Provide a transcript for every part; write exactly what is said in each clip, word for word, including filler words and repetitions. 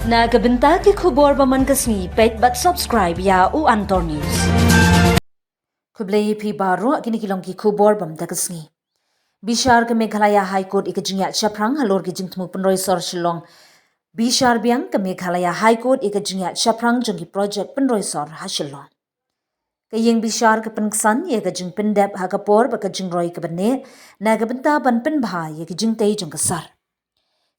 Na ka bynta ki khubor ba man ka sngi, peit bad subscribe ïa u Antor News. Khublei phi baroh, kine ki long ki khubor ba man ka sngi. Bishar ka Meghalaya High Court ïa ka jingïaid shaphrang halor ki jingthmu pynroi sor Shillong. Bishar biang ka Meghalaya High Court ïa ka jingïaid shaphrang jong ki projek pynroi sor ha Shillong. Ka ïing bishar ka pynksan ïa ka jingpyndep ha ka por ba ka jingroi ka byneh na ka bynta ban pynbha ïa ka jingtei jong ka sar.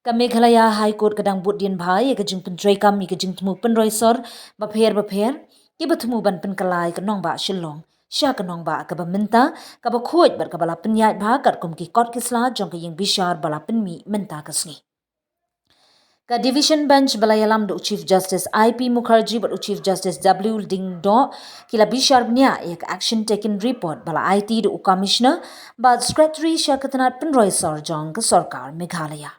Ka Meghalaya High Court ka dang bud dien bha ïa ka jingpynjoikam ïa ka jingthmu pynroi sor bapher bapher kiba thmu ban pynkylla ïa ka nongbah Shillong sha ka nongbah kaba mynta, kaba khuid bad kaba la pynïaid bha katkum ki kot ki sla jong ka ïing bishar ba la pynmih mynta ka sngi. Ka Division Bench ba la ïalam da u Chief Justice I P Mukherjee bad u Chief Justice W Lyngdoh ki la bishar bniah ïa ka action taken report ba la aiti da u Commissioner bad Secretary sha ka tnat pynroi sor jong ka sorkar Meghalaya.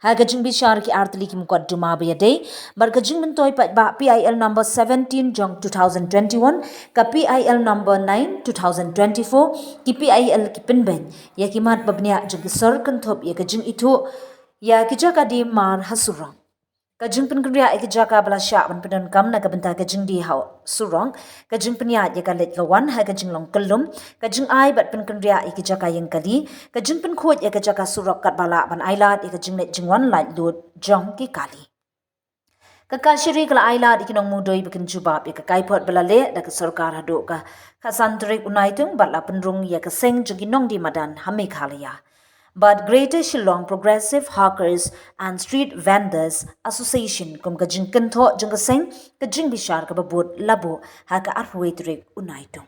Ha ka jingbishar ki artylli ki mukotduma ba ïadei bad ka jingmyntoi paidbah P I L number seventeen jong two thousand twenty-one, ka P I L number nine two thousand twenty-four, ki P I L ki pynbeiñ ïa ki mat ba bniah jong ki sor kynthup ïa ka jingithuh ïa ki jaka die mar ha surok, ka jingpynkynriah ïa ki jaka ba la shah ban pyndonkam na ka bynta ka jingdie ha surok, ka jingpynïaid ïa ka leit ka wan ha ka jinglong kyllum, ka jingai bad pynkynriah ïa ki jaka ïeng kali, ka jingpynkhuid ïa ka jaka surok katba lah ban ailad ïa ka jingleit jingwan laitluid jong ki kali. Ka Kashari ka la ailad ïa ki nongmudui ba kin jubab ïa ka kaiphod ba la leh da ka sorkar haduh ka khatsan tarik u Naitung bad la pynrung ïa ka seng jong ki nongdie madan ha Meghalaya. Bad Greater Shillong Progressive Hawkers and Street Vendors Association kum ka jingkynthoh jong ka seng, ka jingbishar kaba bud la buh ha ka arphew tarik u Naitung.